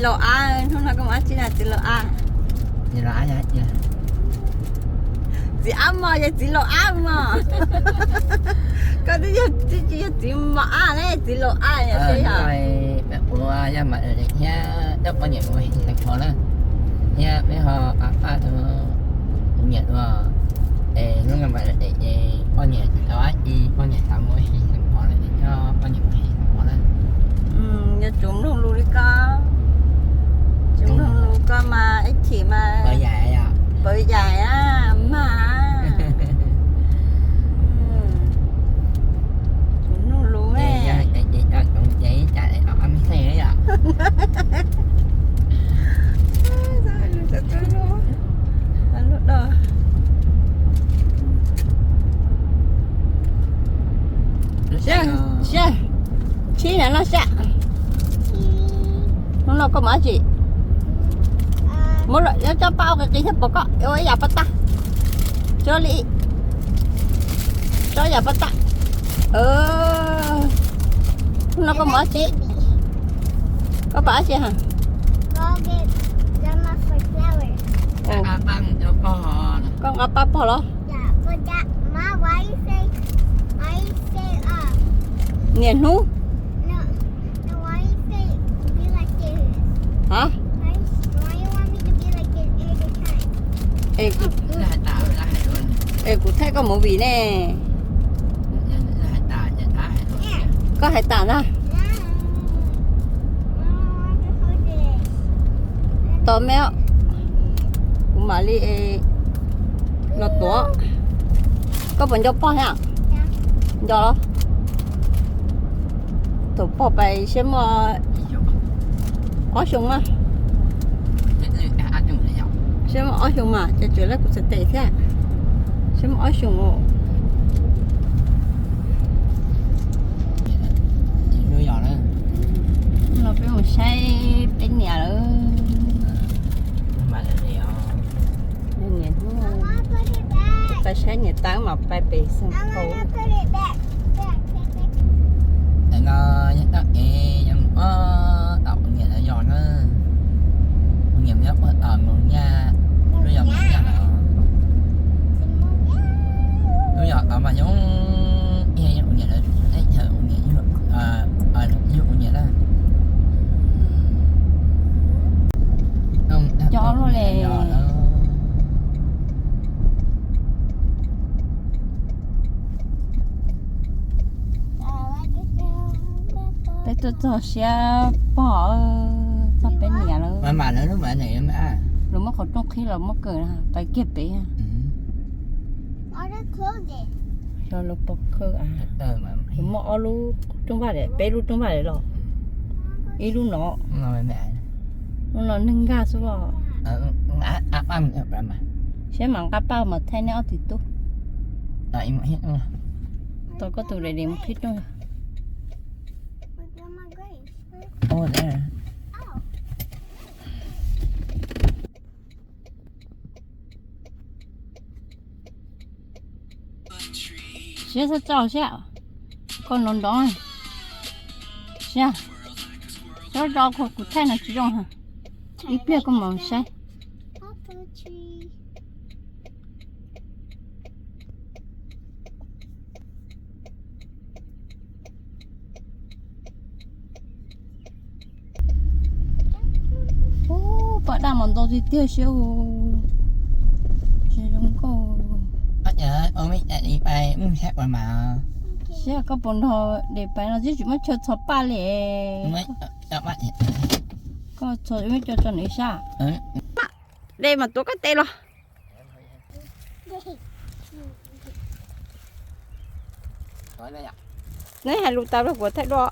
Laus Ab, hnub no koj mus dab tsi na txiv Laus Ab? Txiv Ab Mos, yog txiv Laus Ab Mos. Koj twb yog, twb tsis yog txiv Mos Ab ne, txiv Laus Ab yog. Ua yog mam li thiab coj poj niam mus ua si xeev Hmoob na, thiab peb ho pab tus niam dua, es hnub no mam li ces poj niam tsis tau dab tsi, poj niam xav mus ua si xeev Hmoob na, es coj poj niam mus ua si xeev Hmoob na. Yuav tsum mloog lus li koj, tsum mloog lus koj mas ib chim mas pawv yaim, pawv yaim mas. Tsum mloog lus. Siab, siab, tshib na no siab. Hnub no koj mus dab tsi? Muab coj pab ua qis qis thiab pom koj ua ib yam paj tag. Tso li, tso ib yam paj tag. Hnub no koj mus dab tsi? Koj pab dab tsi ha? Koj nqa paj pog los? Niam hnub. Hov? Es kuv thaij koj movie ne. Koj hais tas ntag. Tos me, kuv mam li los tuav. Koj puas nco pog thiab? Nco los? Thaum pog pais siab muaj ob xyoo mas. Siab muaj ob xyoo mas ces tseem lawv kuv txhais tes thiab. Siab muaj ob xyoo. Los peb mus saib peb niam lawm. Niam hnub, pais saib niam tas mam pais pem Xeev Phau. Ntawm no yog tau kev yuav mus tom kuv niam lawv zos na. Kuv niam nyob puag tom Moos Nyaj, lub zos Moos Nyaj no. Lub zos tod mas yog, yog kuv niam lawv, yog kuv niam, yog kuv niam na. Cov luaj li. Peb tuaj txog siab pog, txog peb niam lawm. Lawv muab qhov rooj qhib los muab kaw na, pais kiag pem. Xyov lawv puas kaw. Lawv muab ob lub rooj vag, peb lub rooj vag los, ib lub no. Lub no neeg nkag xwb os. Saib mam nqa paj mas thaij nej ob txiv tub. Tos koj tus daddy mus qhib rooj. Siab txhob tso siab, koj nrov nrov siab, txhob tso, kuv thaij no tsis zoo. Ib pliag koj mam saib. Ub, paj daj mas ntau tiag tiag siab. Tsis zoo nkauj. Siab koj puas nrog de pais no twb tsis muab chaw txhos paj li. Koj txhos muab coj tso nws sab. De mas tuav koj tes los. Neb hais lus tas los kuv thaij dua.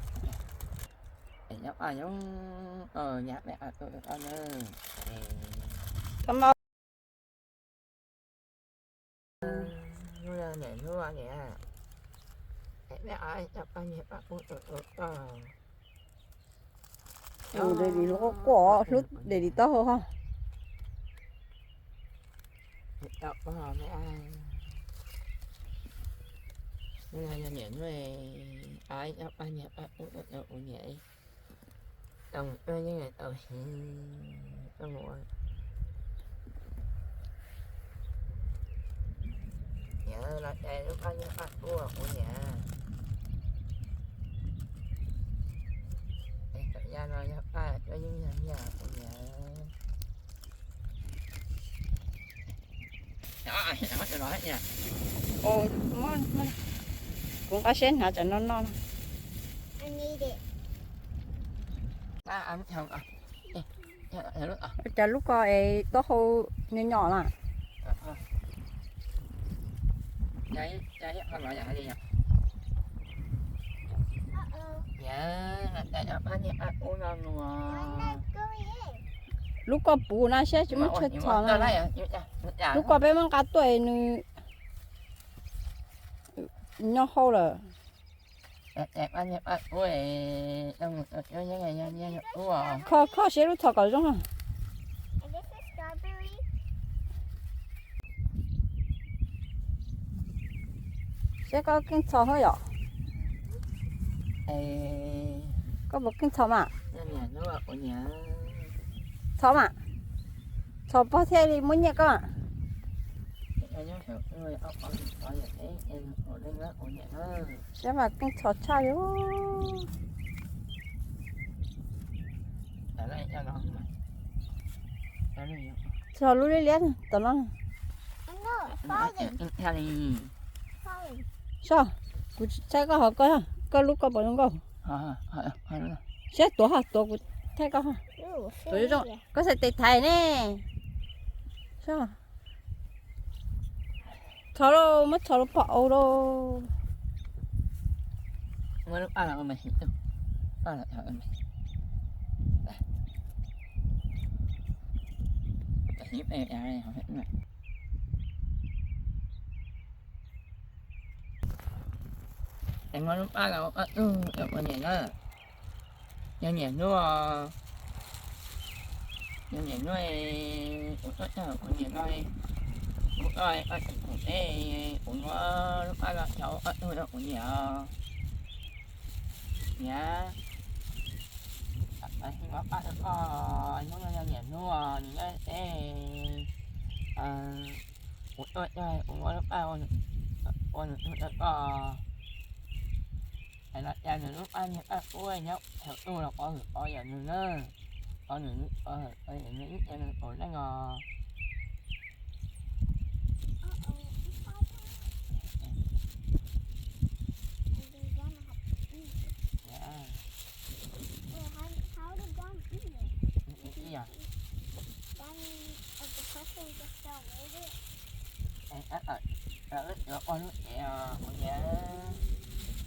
Hlub daddy, hlub quaj quaj, hlub daddy taub hau ho. Niam, niam, niam, niam, tau mus ua yeeb tau hiv, tau mus ua. Niam, los cais lub qab yeeb qab kub kuv niam. Es thaum ya no yog paj tuaj yeeb yog nyiaj kuv niam. Kuv nqa siab hnav tsam no noj. Cas lub ko es taub hau nyo nyo na. Lub ko puv na siab tsis muaj chaw txhos na. Lub ko peb muab nqa tuaj nws nyo hau lawm. Kho, kho siab lub txhos kom zoo. Saib koj keej txhos hov yom. Koj puas keej txhos mas? Txhos mas. Txhos pog thiaj li muab nyiaj koj. Saib mas keej txhos tshaj li. Txhos lub liab liab tom no. Soj, kuv thaij koj hov, koj lub koj puas zoo nkauj? Saib tuav hov, tuav kuv thaij koj hov. Tuav zoo, koj txhais tes thaiv ne. Soj. Txhos lauj, muab txhos rau pog aus lauj. Es muab lub paj los ua niam na. Yog niam hnub, yog niam hnub, ua niam no, ua ua kuv teb, kuv muab lub paj los cov ua ua kuv niam. Niam, muab paj rau koj, hnub no yog niam hnub, nws nyob teb, kuv tuaj, kuv muab lub paj ua nws rau koj. Hais no cas nws lub paj niag paj ub nyob thaum ub los pov hwm pov yam nws na, pov nws, pov hwm pov yam nws ib ce nws ua neej os.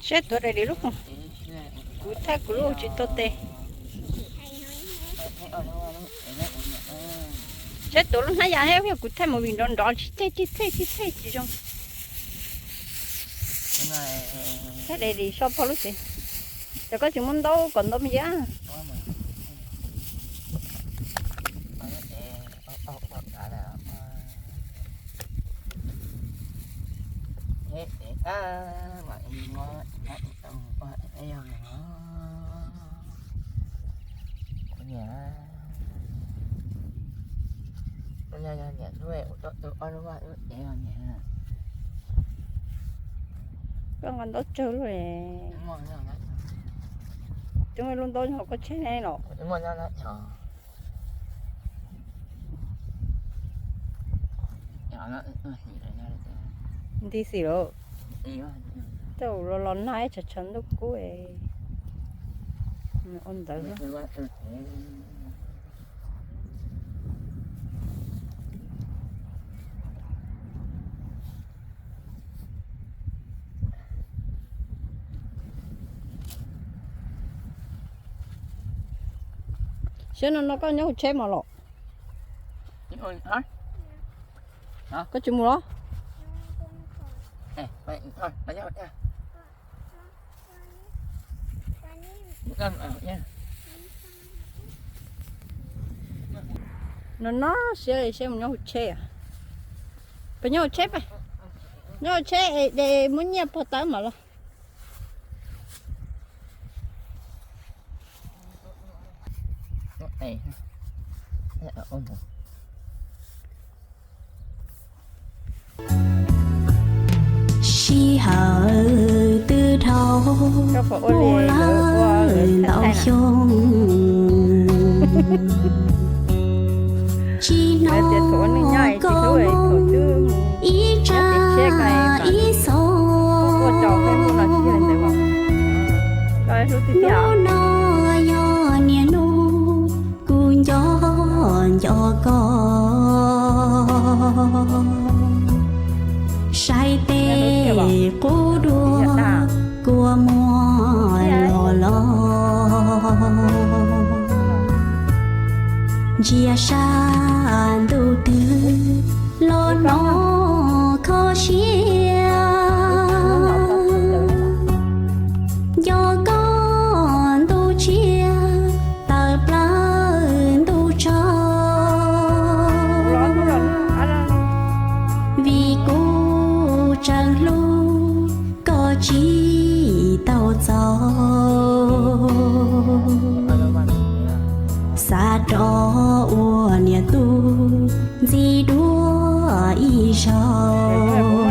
Saib tuav daim lub, kuv thaij kuv lub tsis tau tes. Saib tuav lub hnab yas thiab, kuv thaij movie nrov nrov tsis thaij tsis thaij tsis thaij tsis zoo. Thaij daim lub soj pog lub tsev. Ces koj tsis muab ntaub kom ntau me ntsis. Koj nqa ntaub tsawg lub, coob lub ntaub hauv koj tsheb los. Nti xim lawm. Tej zaum los los nag ib tsam tshav ntuj kub ua ntawd. Siab no no koj nyob hauv tsheb mas los? Koj tsis mus los? No no siab li, siab mus nyob hauv tsheb. Peb nyob hauv tsheb, peb nyob hauv tsheb es de muab nyiaj pog tawb mam los. Sij hawm twb dhau mus lawm ntau xyoo, tsis hnov koj mus ib tsam ib txhis. Hnub no yog niaj hnub kuv nco nco koj, saib tej qub dua kua muag los los, ntsia sab ntuj twg los hnov kho siab. Nco koj ntuj tsiab tawm plaws ntuj tsaug, vim kuv tseem hlub koj tsis tau txaus. Xav rov ua niam tub ntxim dua ib zaug.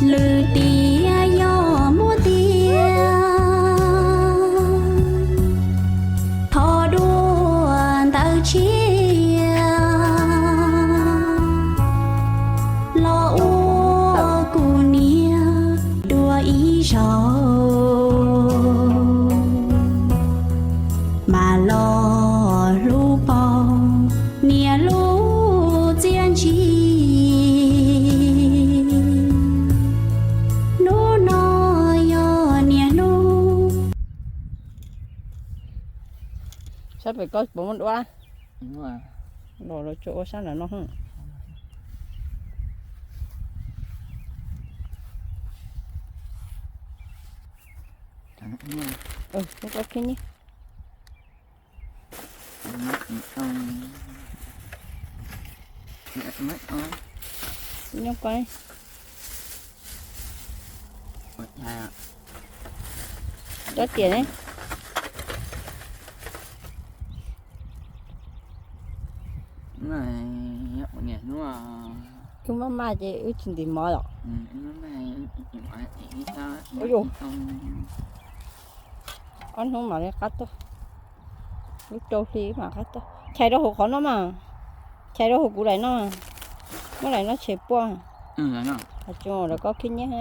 Lwm tiam yog muab tiag, thov dua ntawv tshiab los ua kuv niam dua ib zaug, mas los hlub paug niam lub txiaj ntsig. Hnub no yog niaj hnub. Sab pem koj puas muaj duab? Los los tsuas ua sab ntawm no. Muab koj khib nyiab. Nyob koj. Cov tiam ne. Wb maj maj ces wb tsis ntim mov os. Ua yus, ob hnub mam li qab tuaj, lub rau hli mam qab tuaj. Chais rau hauv qhov no mas, chais rau hauv kuv daim no, muab daim no tshem puas. Has tsis mus lawv koj khib nyiab.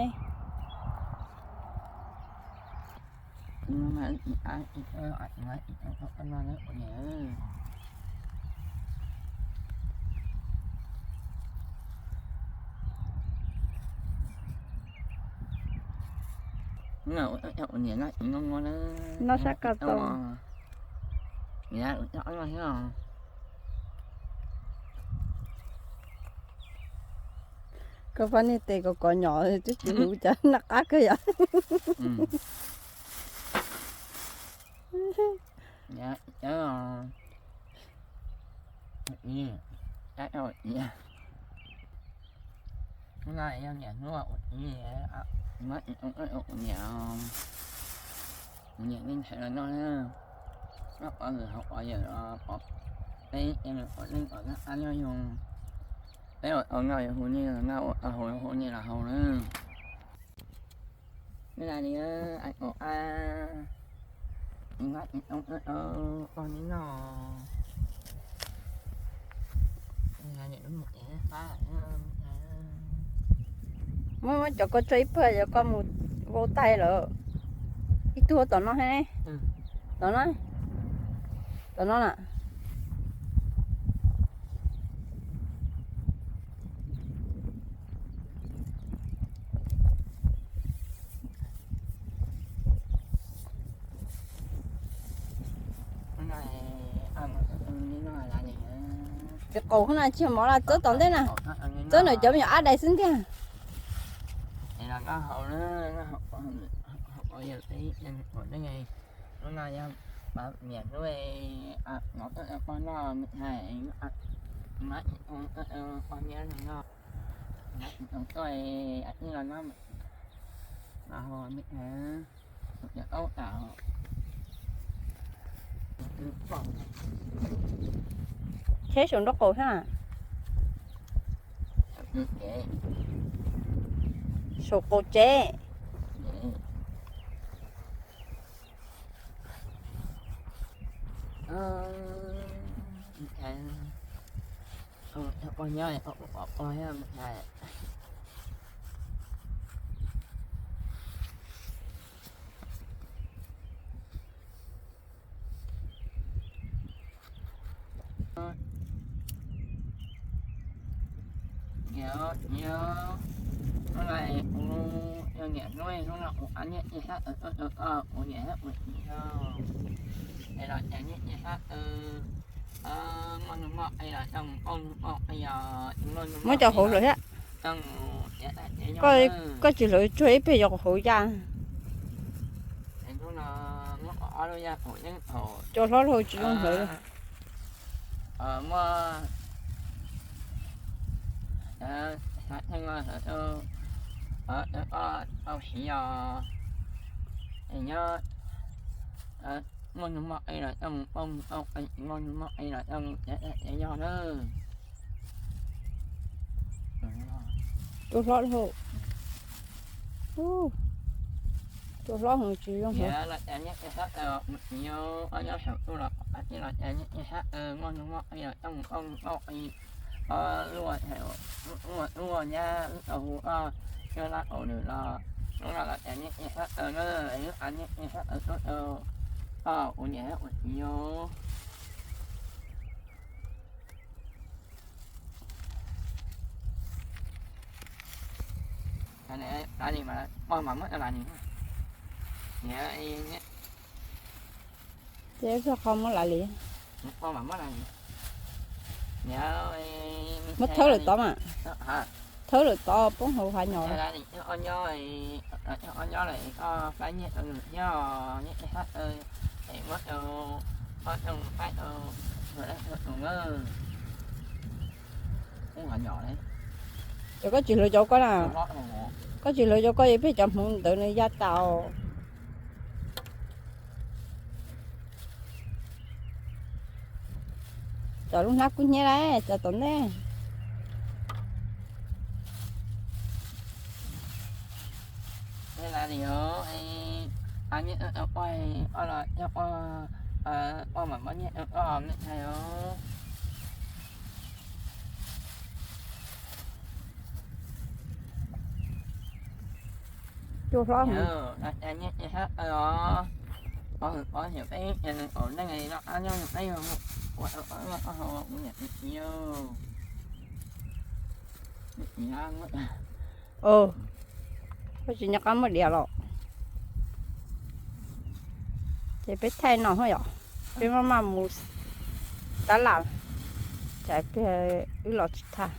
Noj sab koj tau. Koj pab niag tes kom kov nyom twb tsis huv cas noj qab kawg yom. Niam, niam nej ntshai los noj, noj pov hwm hauv pov yawm los pov peb, pov leej pov tab qab nyob yog peb ua tau noj yuav hu nej los noj, ua tau haus yuav hu nej los haus na. Nyob li, muab cov koj tso ib pawg, cov koj mus vau tais lawm. Ib tug tom no thiab, tom no, tom no na. Txiv qaub na, tsis mov los txawb tom ntej na, txawb ntawm cov me nyuam ab dais xwb ntiag. Lub no yog pab niam hnub, poj niam no, tuaj los noj, los haus me ntsis, cov qaub tas. Tsheb saum nraub qaum thiab. Saum qaum tsev. Muab cov hauv lawm thiab. Koj tsis hlawv tsuag ib pliag cov hauv ya. Cua hlob hlau tsis zoo hlawv. Cua hlob hlau. Cua hlob hlau tsis zoo hlawv. Ces ib pliag qhov muab lav li. Muab thawb lawm tod mas. Thawb lawm tod poob hauv hav nyom. Ces koj tsis hlawv cov koj na. Koj tsis hlawv cov koj, ib pliag cov hmoov ntawd nws ya tas. Cov lub hnab kub hnyiab lawm, cov tom ntej. Cua hlob. Koj tsis nco qab muab diav los. Ces peb thaij no yom, peb maj maj mus tab laj, tsam pliag wb los tsis tag.